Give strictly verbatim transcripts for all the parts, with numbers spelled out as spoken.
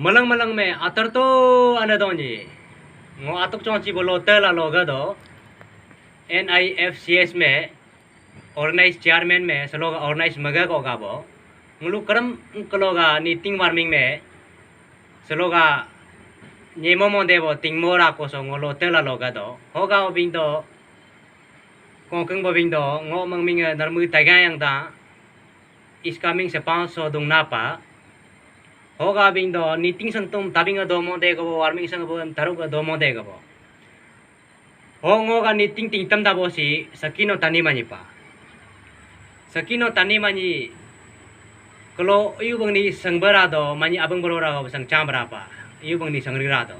Malang malang me atar to ane donyi. Ngo atuk chongchi bolo tela loga do. N I F C S me organize chairman me seloga organize maga ko ga bo. Ngulu kerem keloga niting warming me seloga nyemo mo debo tingmora ko so ngolo tela loga do. Hoga obing do. Kongkeng bo bing do ngo mangming narmu taiga yang da. Is coming sepan so dung napa. Hoga bing do niting sengtum tabing do mo de gabo warming seng bo taruk do mo de gabo. Ho ngo ga niting ting tam da bo si sakino tani manyi pa. Sakino tani manyi kelo iu bangni sengbara do manyi abang baro ra sang chambara pa. Iu bangni sangri ra do.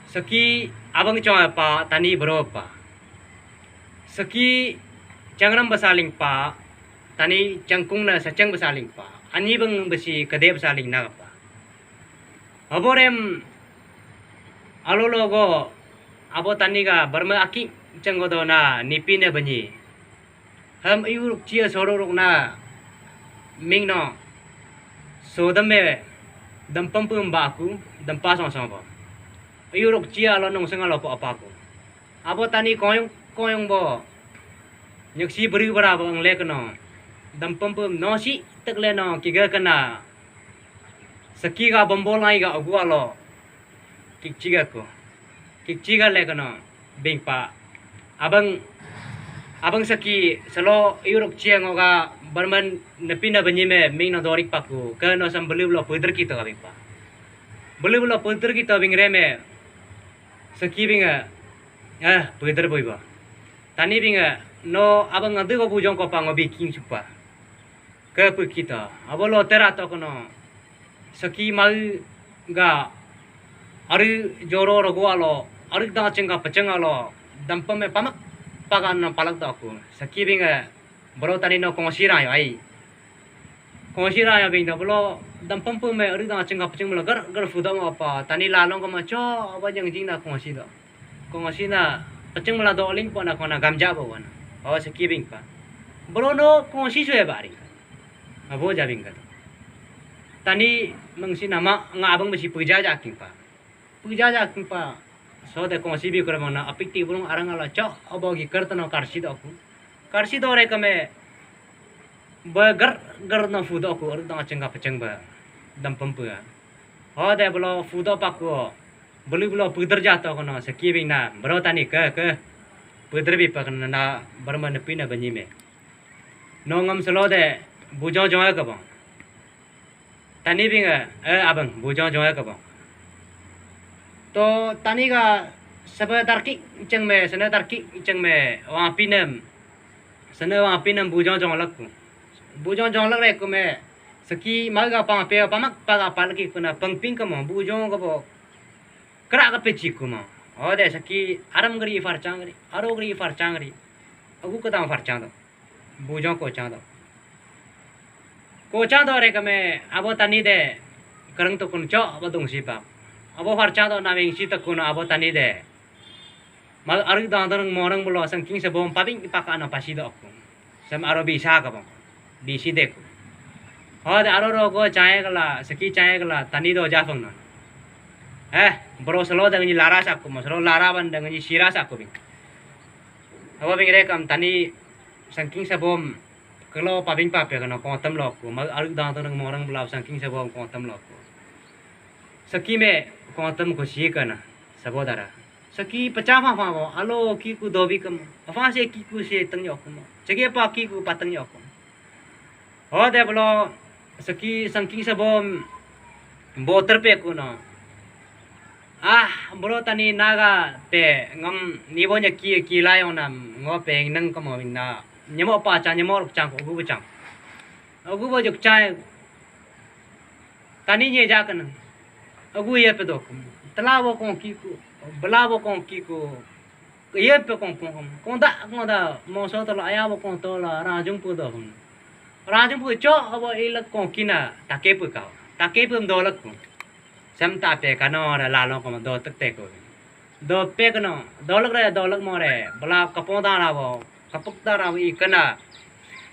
Saki abang chong pa tani baro pa. Saki changram basaling pa tani changkung na sachang basaling pa. Ani bang basi kade basaling na pa. Aborem alolo go abo tani ga barma aki changgo do na nipi ne banyi. Ham iu ruk chia soro ruk na ming no. So dam me dam pam pum ba aku dam pa song song ba. Iu ruk chia lo nong seng lo po apa aku. Abo tani koyong koyong bo. Nyaksi beri bara bo ang le keno. Dam pam pum no si tek le no kiga kena. Saki ga bambol ngai ga agu alo. Kikchi ga ko. Kikchi ga le keno. Bing pa. Abang abang saki selo iu ruk chia ngo ga barman nepi na banyi me ming no dorik paku. Ke no sam belu lo puder kita ga bing pa. Belu lo puder kita bing re me. Saki bing eh puder boi ba. Tani bing no abang ngadu ko bujong ko pa ngo biking supa. Ke pu kita. Abo lo tera to kono. Saki mau ga ari joro rogo alo, ari da chengga pacheng alo, dampam me pamak pagan na palak da aku. Saki bing eh, bro tani no kongsi ra yo ai. Kongsi ra yo bing da bro dampam pu me ari da chengga pacheng bro gar gar fuda ma apa tani lalong ka ma cho aba jang jing na kongsi do. Kongsi na pacheng bro do ling po na kona gamja bo wan. Awa saki bing pa. Bro no kongsi sue ba ring. Abo jabing ka. Tani mangsi nama nga abang besi puja jaking pa. Puja jaking pa. So de kongsi bi kurang na apik ti burung arang ala cho abo gi kertano karsi do aku. Karsi do re kame. Ba gar gar na fu do aku aru tang chengga pacheng ba. Dam pempu. Ho de belo fu do pa ku. Beli belo puder jato kono saki bing na bro tani ke ke. Puder bi pa kena na barma nepi na banyi me. Nongam selo de bujong jong ke bang. Tani bing eh abang bujong jong ke bang. To tani ga sebe darki cheng me sene darki cheng me wang pinem. Sene wang pinem bujong jong lak ku. Bujong jong lak re ku me saki ma ga pang pe pamak pa ga palaki kuna pengping ke mo bujong ke bo. Kera ke peci ku mo. Oh de saki aram geri farchang geri aro geri farchang geri. Aku ke tang farchang do. Bujong kochang do. Kochang do re kame abo tani de kereng tukun cho abo dungsi pak. Abo farchang do naming si tukun abo tani de. Mal aru dang dang morang belo sangking sebom pabing pakana pasi do aku. Sem aro bisa ka bang. Bisi de ku. Ho de aro rogo chai kala saki chai kala tani do japang no. Eh, bro selo dengan ni lara saku mo, selo lara ban dengan ni sira saku bing. Abo bing re kam tani sangking sebom kelo pabing pape kano kongtem loku, ma aru dang tang morang bela sangking sebom kongtem loku. Saki me kongtem ko si kana, sabo dara. Saki pecah fa fa ko, alo ki ku dobi kam, fa se ki ku se teng yok mo. Chege pa ki ku pateng yok mo. Ho de belo saki sangking sebom boter pe ku no. Ah, bro tani naga te ngam nibo nya ki ki lai onam ngo pe nang kamo na. Nyemo pa cha nyemo ruk chang ko gu chang. Gu bo juk chang. Tani nye ja kana. Agu ye pe dok. Tala bo kong ki ku. Bala bo kong ki ku. Ye pe kong pong kong. Kong da kong da mo so tala aya bo kong tola rajung pu do kong. Rajung pu cho abo ilak kong kina take pu ka. Take pu dolak ku. Sem ta pe kano ra lalong kong do tak te ku. Do pe kano dolak re dolak mo re. Bala kapong da ra bo. Kapuk da ra bo i kana.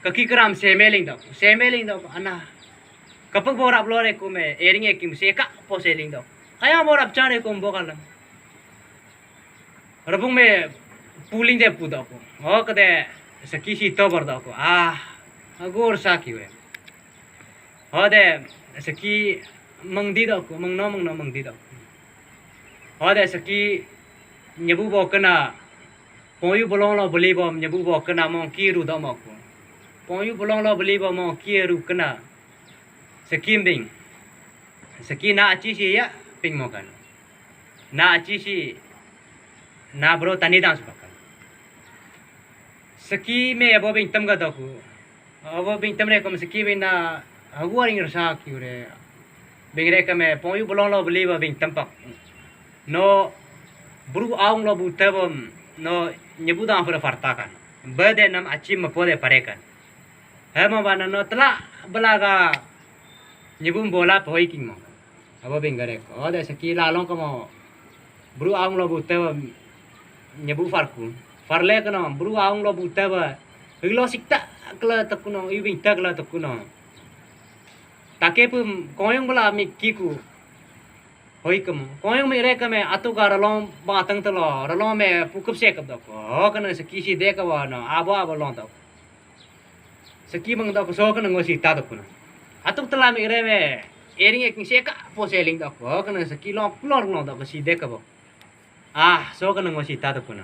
Kaki kram semeling do. Semeling do ana. Kapag borap lore kume, ering ekim seka po seling do. Kaya borap chare kum bokalam. Rabung me puling de pudo ku. O kade saki si tobar do ku. Ah, agur saki we. O de saki mangdi do ku, mangno mangno mangdi do ku. O de saki nyebu bo kena, poyu bolong lo beli bo nyebu bo kena mong ki ru do mo ku. Poyu bolong lo beli bo mong ki ru kena. Saki bing. Saki na achi si ya ping mo kan. Na achi si na bro tani dang supakan. Saki me abo bing tam ga doku. Abo bing tam re kom saki bing na agu aring rasa ki re. Bing re kame poyu bolong lo beli ba bing tam pak. No bru aung lo bu tabam no nyebu dang fara fartakan. Bade nam achi mapo de parekan. Hema bana no tela belaga nyebum bola poi king mo. Abo bing garek. O de saki lalong kamo. Bru aung lo bute ba nyebu farku. Farle kano bru aung lo bute ba. Hilo sikta kela tekuno, iu bing ta kela tekuno. Take pu koyong bela mik kiku. Hoi kamo. Koyong mik re kame atu ka ralong batang telo, ralong me pukup sekap dok. O kana saki si deka ba no, abo abo long dok. Saki mang dok so kana ngosi ta dok kuna. Atuk tela mik re me, ering eking seka po seling dok. O kana saki long kulor long dok si deka bo. Ah, so kana ngosi ta dok kuna.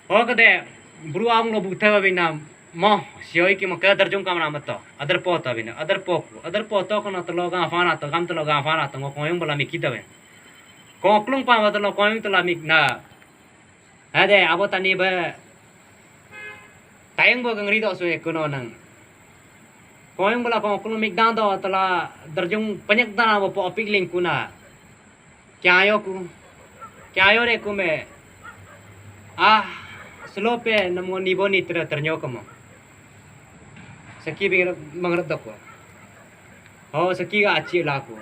O kade bru aung lo bute ba bina mo sioi ki mo ke darjung kamra mato. Adar po ta bina, adar po ku, adar po to kana telo ga fana to, gam telo ga fana to ngo koyong bela mik kita be. Koklung pa ba telo koyong tela mik na. Ade abo tani ba tayang bo gangri do sue kuno nang. Koyong bela koklung mik dang do tela darjung panyak dana bo po pik ling kuna. Kyayo ku. Kyayo re kume. Ah, slope namo nibo ni tera ternyo kamo. Saki bing mangrap dok ko. Ho saki ga achi la ku.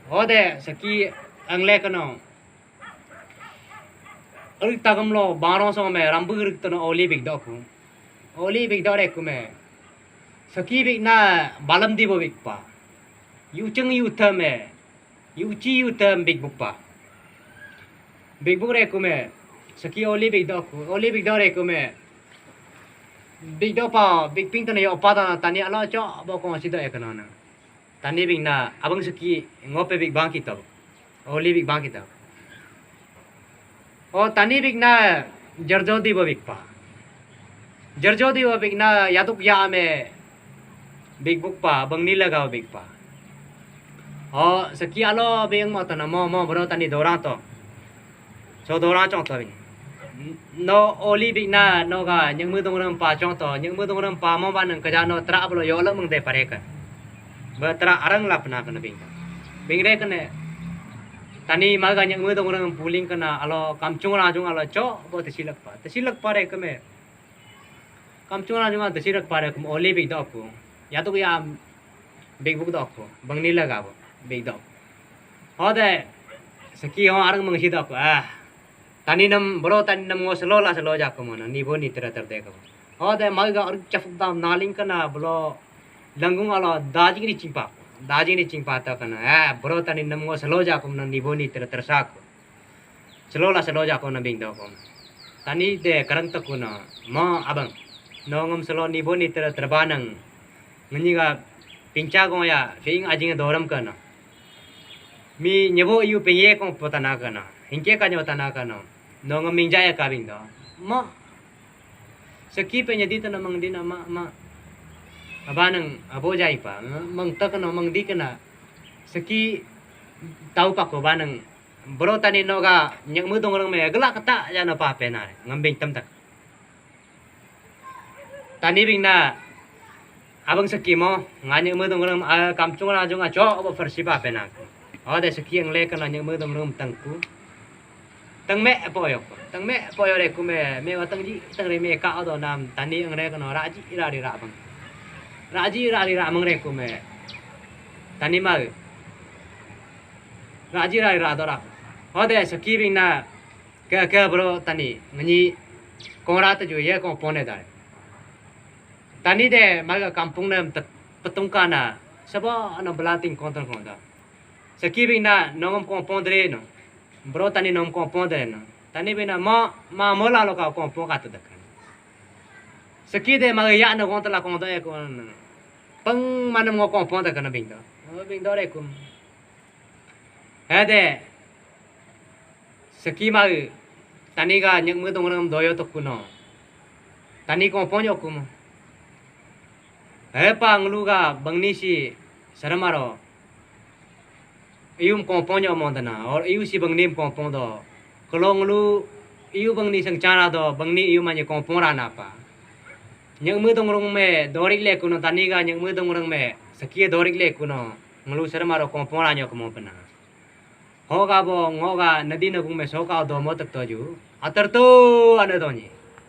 Ho de saki angle kano. Arik tagam lo baro so me rambu rik tano oli big dok ku. Oli big dok re kume. Saki big na balam di bo big pa. Yu cheng yu ta me. Yu chi yu ta big buk pa. Big buk re kume. Saki oli big dok ku. Oli big dok re kume. Big dok pa big ping tano yo pa ta tani alo cho bo ko si do e kano na. Tani bing na abang saki ngope big bang kita. Oli big bang kita. O tani big na jarjo di bo big pa. Jarjo di bo big na yatuk ya me big buk pa, bang ni laga big pa. O saki alo bing mo tana mo mo bro tani dorang to. So dorang chong to bing. No oli big na no ga nyengmu dong rem pa chong to, nyengmu dong rem pa mo ba nang kaja no tra blo yo lemeng de pare kan. Ba tra arang lap na kan bing. Bing re kan. Tani ma ga nyengmu dong rem puling kana alo kamchung rajung alo cho bo te silak pa. Te silak pare kame. Kamchung rajung te silak pare kum oli big dok ku. Yatuk ya big buk dok ku. Bang ni laga bo big dok. Ho de saki ho arang mengsi dok ku. Ah. Tani nam bro tani nam ngo selo la selo jako mana nibo ni tera ter deka. Ho de mai ga arik chafuk dam naling kana blo langgung alo dajing ni chingpa. Dajing ni chingpa ta kana. Eh bro tani nam ngo selo jako mana nibo ni tera ter sako. Selo la selo jako na bing doko. Tani de karang takuna ma abang. No ngam selo nibo ni tera terbanang. Ngenyi ga pincha gong ya fing ajing doram kana. Mi nyebo iu pengye kong potana kana. Hingke ka nyotana kana. No ngam mingja ya kabing do. Ma. Saki pe nyadi tana mangdi na ma ma. Abanang abo jai pa. Mang ta kana mangdi kana. Saki tau pa ko banang. Bro tani no ga nyek mudong rang me gela kata ya na pa pe na. Ngam bing tam tak. Tani bing na abang saki mo nganyek mudong rang kamchung rajung acho obo farsi pa pe na. O de saki ang le kana nyek mudong rang tangku. Tang me poyo ko. Tang me poyo re ku me me wa tang ji tang re me ka do nam tani ang re kana raji rari ra bang. Raji rari ra mang re ku me. Tani ma. Raji rari ra do ra. O de saki bing na. Ke ke bro tani nganyi kong ra ta ju ye kong pone da. Tani de ma ga kampung nem petungka na Sabo ano belating kontor kontor. Saki bing na nongom kompon dre no. Bro Tani nongom kompon dre no. Tani bing na ma ma mola lo ka kompon kata dekan. Saki de ma ya no kontor la kontor e ko. Peng manam ngo kompon dekan bing do. Oh, bing do re kum. Hede. Saki ma Tani ga nyek me dong rem doyo to kuno. Tani kompon yo kum. Hepa ngulu ga bangni si serem aro. Ium kompon yo mondana, or iu si bangni kompon do. Kalau ngulu iu bangni sengchara do, bangni iu manye kompon rana pa. Nyek me dong rung me dorik le kuno Tani ga nyek me dong rung me saki dorik le kuno. Ngulu serem aro kompon ranyo kemo pena. Hoga bo ngoga nadi nagung me soka do mo tak toju. Atar tu ane donyi.